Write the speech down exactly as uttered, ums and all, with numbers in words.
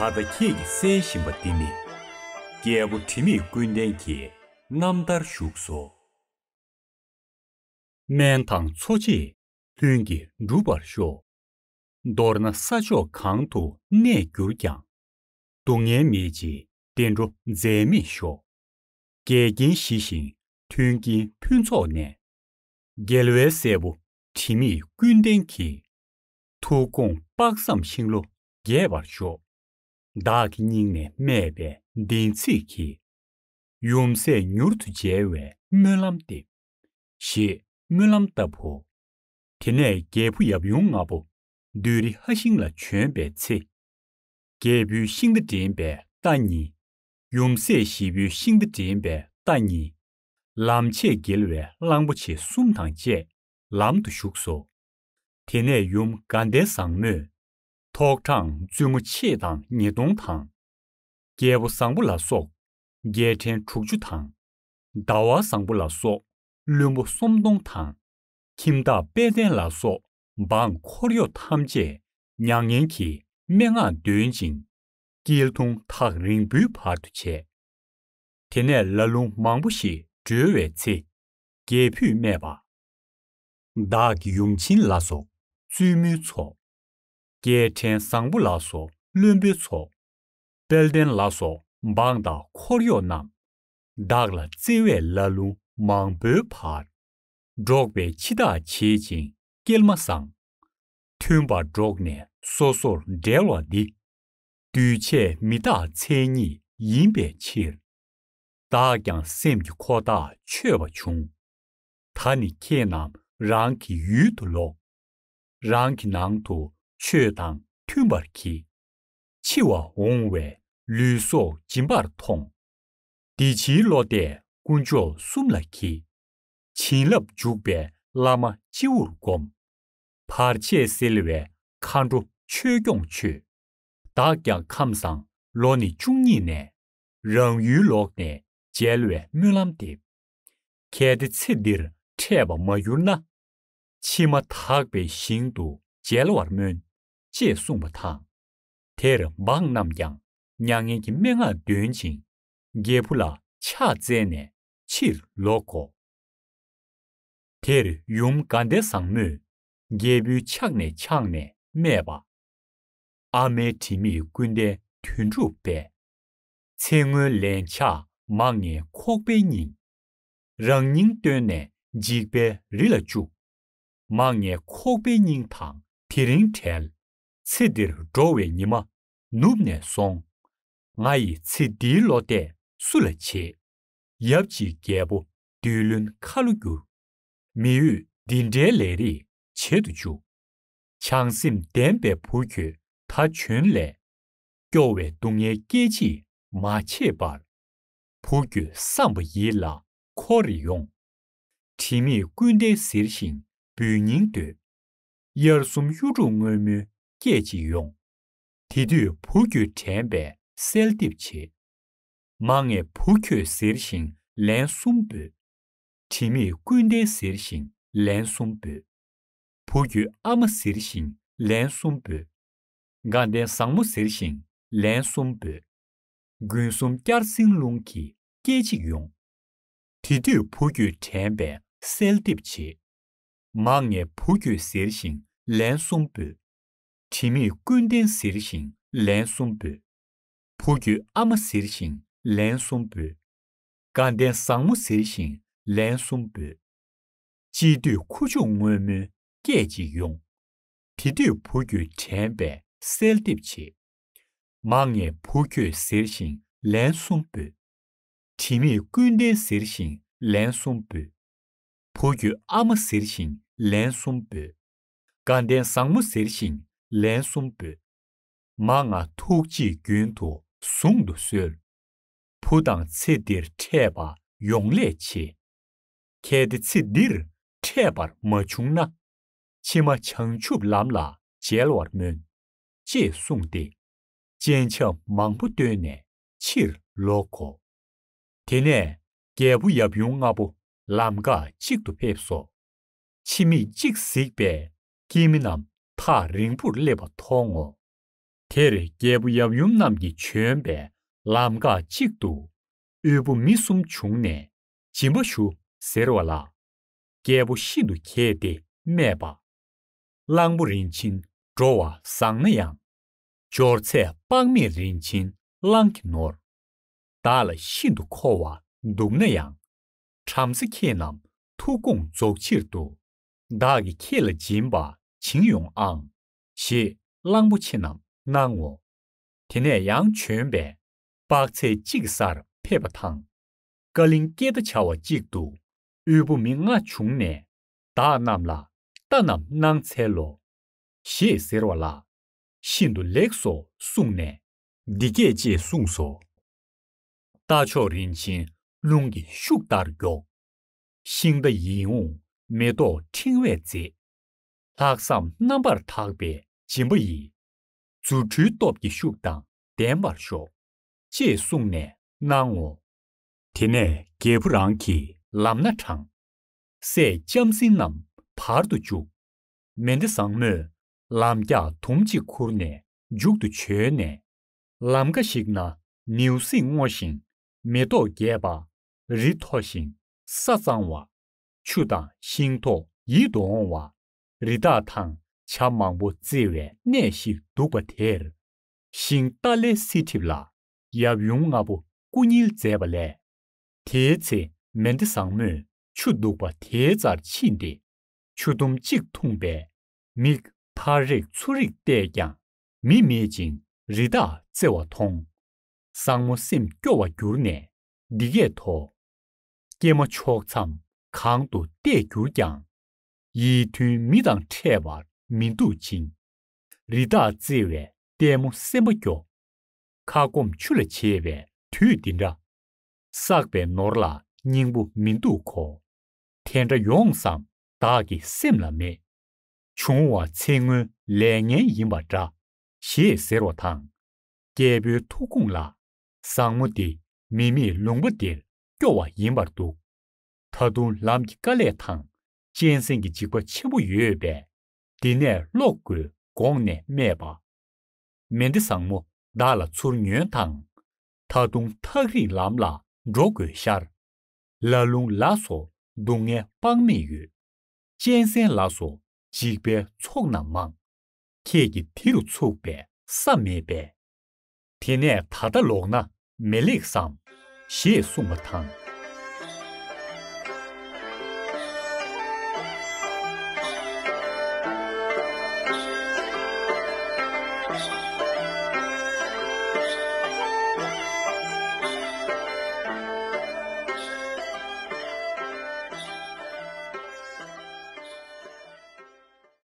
ད་ལྟ་ཁྱེད་ཀྱིས་གསན་བཞིན་པ་འདི་ནི། རྒྱལ་པོ་དྲི་མེད་ཀུན་ལྡན་གྱི་རྣམ་ཐར་བཞུགས་སོ། སྨན་དང་འཚོ་བྱེད་ལྷུན་གྱིས་འགྲུབ་པར་ཤོག། མདོར་ན་ས་ཕྱོགས་གང་དུ་གནས་གྱུར་ཀྱང་། སྡུག་བསྔལ་མེད་ཅིང་བདེ་འགྲོ་འཛད་མེད་ཤོག། འགལ་རྐྱེན་ཞི་ཞིང་མཐུན་རྐྱེན་ཕུན་ཚོགས་ནས། རྒྱལ་བའི་སྲས་པོ་དྲི་མེད་ཀུན་ལྡན་གྱི། ཐུགས་དགོངས་དཔག་བསམ་ཤིང་ལོ་རྒྱས་པར་ཤོག། བདག་གི་སྙིང་ནས་སྨྲས་པའི་བདེན་ཚིག་གིས། ཡུམ་སྲས་མྱུར་དུ་མཇལ་བའི་སྨོན་ལམ་འདེབས། ཞེས་སྨོན་ལམ་བཏབ་བོ། དེ་ནས་རྒྱལ་པོ་ཡབ་ཡུམ་ལྔ་པོ་བདུད་རི་ཧ་ཤིང་ལ་བྱོན་པའི་ཚེ། རྒྱལ་བུའི་ཤིང་རྟ་འདྲེན་པའི་རྟ་གཉིས། ཡུམ་སྲས་བཞི་པོའི་ཤིང་རྟ་འདྲེན་པའི་རྟ་གཉིས། ལམ་ཆས་འགེལ་བའི་གླང་པོ་ཆེ་གསུམ་དང་བཅས་ལམ་དུ་ཞུགས་སོ། དེ་ནས་ཡུམ་དགའ་ལྡན་བཟང་མོས། ཐོག་དྲངས་བཙུན་མོ་ཆེ་དང་ཉིས་སྟོང་དང་། རྒྱལ་པོ་བཟང་པོ་ལ་སོགས་རྒྱལ་ཕྲན་དྲུག་ཅུ་དང་། ཟླ་བ་བཟང་པོ་ལ་སོགས་བློན་པོ་སུམ་སྟོང་དང་། ཁྱིམ་བདག་དཔལ་ལྡན་ལ་སོགས་འབངས་འཁོར་གཡོག་ཐམས་ཅད་མྱ་ངན་གྱི་སྨྲེ་སྔགས་འདོན་ཅིང་། སྐེ་ཐུང་ཐག་རིང་པོའི་བར་དུ་བྱས། དེ་ནས་ལ་ལུང་མང་པོ་ཞིག་བགྲོད་པའི་ཚེ། རྒྱལ་བུས་སྨྲས་པ། བདག་གི་ཡུམ་ཆེན་ལ་སོགས་བཙུན་མོའི་ཚོགས། རྒྱལ་ཕྲན་བཟང་པོ་ལ་སོགས་བློན་པོའི་ཚོགས། དཔལ་ལྡན་ལ་སོགས་འབངས་དང་འཁོར་གཡོག་རྣམས། བདག་ལ་བརྩེ་བས་ལ་ལུང་མང་པོའི་བར། འགྲོགས་པའི་འཆི་བདག་བྱེད་ཅིང་སྐྱེལ་མ་བཟང་། མཐུན་པར་འགྲོགས་ནས་སོ་སོར་འབྲལ་བ་འདི། འདུས་བྱས་མི་རྟག་མཚན་ཉིད་ཡིན་པའི་ཕྱིར། བདག་ཀྱང་སེམས་ཀྱི་འཁོར་ཐག་ཆོད་པ་བྱུང་། ད་ནི་ཁྱེད་རྣམས་རང་གི་ཡུལ་དུ་ལོག། རང་གི་ནང་དུ་ཆོས་དང་མཐུན་པར་གྱིས། འཆི་བ་འོང་བས་ལུས་སྲོག་སྦྱིན་པར་ཐོངས། འདི་ཕྱིའི་བློ་གཏད་དཀོན་མཆོག་གསུམ་ལ་གྱིས། བྱིན་རླབས་འཇུག་པའི་བླ་མ་སྤྱི་བོར་བསྒོམ། བར་ཆད་སེལ་བའི་མཁའ་འགྲོ་ཆོས་སྐྱོང་མཆོད། བདག་ཀྱང་ཁམས་བཟང་ལོ་ནི་བཅུ་གཉིས་ནས། རང་ཡུལ་ལོག་ནས་མཇལ་བའི་སྨོན་ལམ་འདེབས། གལ་ཏེ་ཚེ་འདིར་འཕྲད་པ་མ་གྱུར་ན། ཕྱི་མ་དག་པའི་ཞིང་དུ་མཇལ་བར་སྨོན། ཅེས་གསུངས་པ་དང་། དེར་འབངས་རྣམས་ཀྱང་མྱ་ངན་གྱི་སྨྲེ་སྔགས་འདོན་ཅིང་། རྒྱལ་བུ་ལ་ཕྱག་བཙལ་ནས་ཕྱིར་ལོག་གོ། དེར་ཡུམ་དགའ་ལྡན་བཟང་མོས་རྒྱལ་བུའི་ཕྱག་ནས་འཆང་ནས་སྨྲས་པ། ཨ་མའི་དྲི་མེད་ཀུན་ལྡན་དོན་གྲུབ་པས། ཚེ་སྔོན་ལན་ཆགས་མ་ངེས་ཁོག་པའི་སྙིང་། རང་སྙིང་བཏོན་ནས་འཇིགས་པའི་རི་ལ་བཅུག། མ་ངེས་ཁོག་པའི་སྙིང་དང་དེ་རིང་བྲལ། ཚེ་འདིར་འགྲོ་བའི་ཉི་མ་ནུབ་ནས་སོང་། ང་ཡི་ཚེ་འདིའི་བློ་གཏད་སུ་ལ་བྱེད། ཡབ་གཅིག་རྒྱལ་པོ་བདུད་བློན་ཁ་ལོ་བསྒྱུར། མི་འོས་འདི་འདྲའི་ལས་རིགས་བྱེད་དུ་བཅུག། བྱང་སེམས་ལྡན་པའི་བུ་ཁྱོད་ད་བྱོན་ལས། སྐྱོ་བའི་སྡུག་བསྔལ་སྐད་ཅིག་མ་བྱེད་པར། བུ་ཁྱོད་བསམ་པ་ཡིད་ལ་འཁོར་རེ་ཡོང་། དྲི་མེད་ཀུན་ལྡན་ཟེར་ཞིང་འབོད་སྙིང་འདོད། དབྱར་གསུམ་གཡུ་འབྲུག་སྔོན་མོའི་སྐད་ཅིག་ཡོང་། དེ་དུས་བུ་ཁྱོད་དྲན་པས་གསལ་འདེབས་བྱེད། མ་ངེས་བུ་ཁྱོད་ཟེར་ཞིང་ལན་གསུམ་འབོད། དྲི་མེད་ཀུན་ལྡན་ཟེར་ཞིང་ལན་གསུམ་འབོད། བུ་ཁྱོད་ཨ་མ་ཟེར་ཞིང་ལན་གསུམ་འབོད། དགའ་ལྡན་བཟང་མོ་ཟེར་ཞིང་ལན་གསུམ་འབོད། དགུན་གསུམ་བསྐྱར་ཟིང་རླུང་གི་སྐད་ཅིག་ཡོང་། དེ་དུས་བུ་ཁྱོད་དྲན་པས་གསལ་འདེབས་བྱེད། མ་ངེས་བུ་ཁྱོད་ཟེར་ཞིང་ལན་གསུམ་འབོད། དྲི་མེད་ཀུན་ལྡན་ཟེར་ཞིང་ལན་གསུམ་འབོད། བུ་ཁྱོད་ཨ་མ་ཟེར་ཞིང་ལན་གསུམ་འབོད། དགའ་ལྡན་བཟང་མོ་ཟེར་ཞིང་ལན་གསུམ་འབོད། དཔྱིད་དུས་ཁུ་བྱུག་སྔོན་མོའི་སྐད་ཅིག་ཡོང་། དེ་དུས་བུ་ཁྱོད་དྲན་པས་གསལ་འདེབས་བྱེད། མ་ངེས་བུ་ཁྱོད་ཟེར་ཞིང་ལན་གསུམ་འབོད། དྲི་མེད་ཀུན་ལྡན་ཟེར་ཞིང་ལན་གསུམ་འབོད། བུ་ཁྱོད་ཨ་མ་ཟེར་ཞིང་ལན་གསུམ་འབོད། དགའ་ལྡན་བཟང་མོ་ཟེར་ཞིང་ལན་གསུམ་འབོད། མ་ང་ཐུགས་རྗེས་རྒྱུན་དུ་ཟུང་དུ་གསོལ། བུ་དང་ཚེ་འདིར་འཕྲད་པ་ཡོང་ལས་ཆེ། གལ་ཏེ་ཚེ་འདིར་འཕྲད་པར་མ་བྱུང་ན། ཕྱི་མ་བྱང་ཆུབ་ལམ་ལ་མཇལ་བར་སྨོན། ཅེས་གསུངས་ཏེ། སྤྱན་ཆབ་མང་པོ་བཏོན་ནས་ཕྱིར་ལོག་གོ། དེ་ནས་རྒྱལ་པོ་ཡབ་ཡུམ་ལྔ་པོ་ལམ་ཁ་གཅིག་ཏུ་ཕེབས་སོ། ཕྱི་མིག་གཅིག་གཟིགས་པས་སྐྱེས་མི་རྣམས་ཐག་རིང་པོར་སླེབས་པ་མཐོང་ངོ་། དེར་རྒྱལ་པོ་ཡབ་ཡུམ་རྣམས་ཀྱིས་བྱོན་པའི་ལམ་ཁ་གཅིག་ཏུ་དབུལ་པོ་མི་གསུམ་བྱུང་ནས་སྦྱིན་པ་ཞུ་ཟེར་བ་ལ། རྒྱལ་པོ་ཤིན་ཏུ་གྱེས་ཏེ་སྨྲས་པ། གླང་པོ་རིན་ཆེན་འགྲོ་བ་བཟང་ན་ཡང་། འབྱོར་ཚད་དཔག་མེད་རིན་ཆེན་གླང་གིས་ནོར། བདག་ལ་ཤིན་ཏུ་མཁོ་བ་འདུག་ན་ཡང་། བྲམ་ཟེ་ཁྱེད་རྣམས་ཐུགས་དགོངས་རྫོགས་ཕྱིར་དུ། བདག་གིས་ཁྱེད་ལ་སྦྱིན་པ་བྱིན་ཡོང་ཨང་། ཞེས་གླང་པོ་ཆེ་རྣམས་གནང་ངོ་། དེ་ནས་ཡང་བྱོན་པས་དཔག་ཚད་གཅིག་གི་སར་ཕེབས་པ་དང་། ཀ་ལིང་ཀེ་ཏ་བྱ་བ་གཅིག་ཏུ་དབུལ་པོ་མི་ལྔ་བྱུང་ནས་བདག་རྣམས་ལ་རྟ་རྣམས་གནང་འཚལ་ལོ། ཞེས་ཟེར་བ་ལ། ཤིན་ཏུ་ལེགས་སོ་གསུངས་ནས་འདི་སྐད་ཅེས་གསུངས་སོ། རྟ་མཆོག་རིན་ཆེན་རླུང་གི་ཤུགས་ལྟར་མགྱོགས། ཤིང་རྟ་ཡིད་འོང་མེ་ཏོག་ཕྲེང་བས་མཛེས། ལྷག་བསམ་རྣམ་པར་དག་པའི་སྦྱིན་པ་ཡིས། རྫུ་འཕྲུལ་སྟོབས་ཀྱི་ཤུགས་དང་ལྡན་པར་ཤོག། ཅེས་གསུངས་ནས་གནང་ངོ་། དེ་ནས་རྒྱལ་བུ་རང་གིས་ལམ་སྣ་དྲངས། སྲས་ལྕམ་སྲིང་རྣམས་བར་དུ་བཅུག། མན་དེ་བཟང་མོས་ལམ་རྒྱགས་དུམ་གཅིག་ཁུར་ནས་མཇུག་ཏུ་བྱོན་ནས། ལམ་ཁ་ཞིག་ན་ནེའུ་གསིང་སྔོ་ཞིང་མེ་ཏོག་རྒྱས་པ། རི་མཐོ་ཞིང་ས་གཙང་བ། ཆུ་དང་ཤིང་ཐོག་ཡིད་དུ་འོང་བ། རི་དྭགས་དང་བྱ་མང་པོ་རྩེ་བའི་གནས་ཤིག་འདུག་པ་དེར། ཤིང་ཏཱ་ལའི་བསིལ་གྲིབ་ལ་ཡབ་ཡུམ་ལྔ་པོ་སྐུ་བསྙིལ་མཛད་པ་ལས། དེའི་ཚེ་མན་དེ་བཟང་མོས་ཆུ་འདུག་པ་དེའི་རྩར་ཕྱིན་ཏེ། ཆུ་དུམ་གཅིག་འཐུངས་པས། མིག་ཕར་རེག་ཚུར་རེག་བལྟས་ཀྱང་མི་མེད་ཅིང་རི་དྭགས་རྩེ་བ་མཐོང་། བཟང་མོ་སེམས་སྐྱོ་བར་གྱུར་ནས་འདི་སྐད་དོ། ཀྱེ་མ་ཕྱོགས་མཚམས་གང་དུ་བལྟས་གྱུར་ཀྱང་། ཡིད་མཐུན་མི་དང་འཕྲད་པར་མི་འདུག་ཅིང་། རི་དྭགས་རྩེ་བའི་ལྟད་མོ་སེམས་པ་སྐྱོ། ཁ་སྐོམ་ཆུ་ལ་བྱེད་པའི་དུས་འདི་འདྲ། བསགས་པའི་ནོར་ལ་སྙིང་པོ་མི་འདུག་གོ། དེ་འདྲ་ཡོངས་སམ་བདག་གི་སེམས་ལ་མེད། བྱུང་བ་ཚེ་སྔོན་ལས་ངན་ཡིན་པ་འདྲ། ཞེས་ཟེར་བ་དང་། རྒྱལ་པོའི་ཐུགས་དགོངས་ལ། བཟང་མོ་འདི་མི་མེད་ལུང་པ་འདིར་སྐྱོ་བ་ཡིན་པར་འདུག། ད་དུང་ལམ་གྱི་དཀའ་ལས་དང་གཅན་གཟན་གྱི་འཇིགས་པ་ཆེན་པོ་ཡོད་པས། འདི་ནས་ལོག་དགོས་དགོངས་ནས་སྨྲས་པ། མན་དེ་བཟང་མོ་བདག་ལ་ཚུར་ཉོན་དང་། ད་དུང་ཐག་རིང་ལམ་ལ་འགྲོ་དགོས་ཤར། ལ་ལུང་ལ་སོགས་སྡུག་བསྔལ་དཔག་མེད་ཡོད། གཅན་གཟན་ལ་སོགས་འཇིགས་པའི་ཚོགས་རྣམས་མང་། ཁྱེད་ཀྱིས་དེ་རུ་ཚུགས་པའི་ས་མེད་པས། དེ་ནས་ད་ལྟ་ལོག་ན་མི་ལེགས་སམ། ཞེས་གསུངས་པ་དང་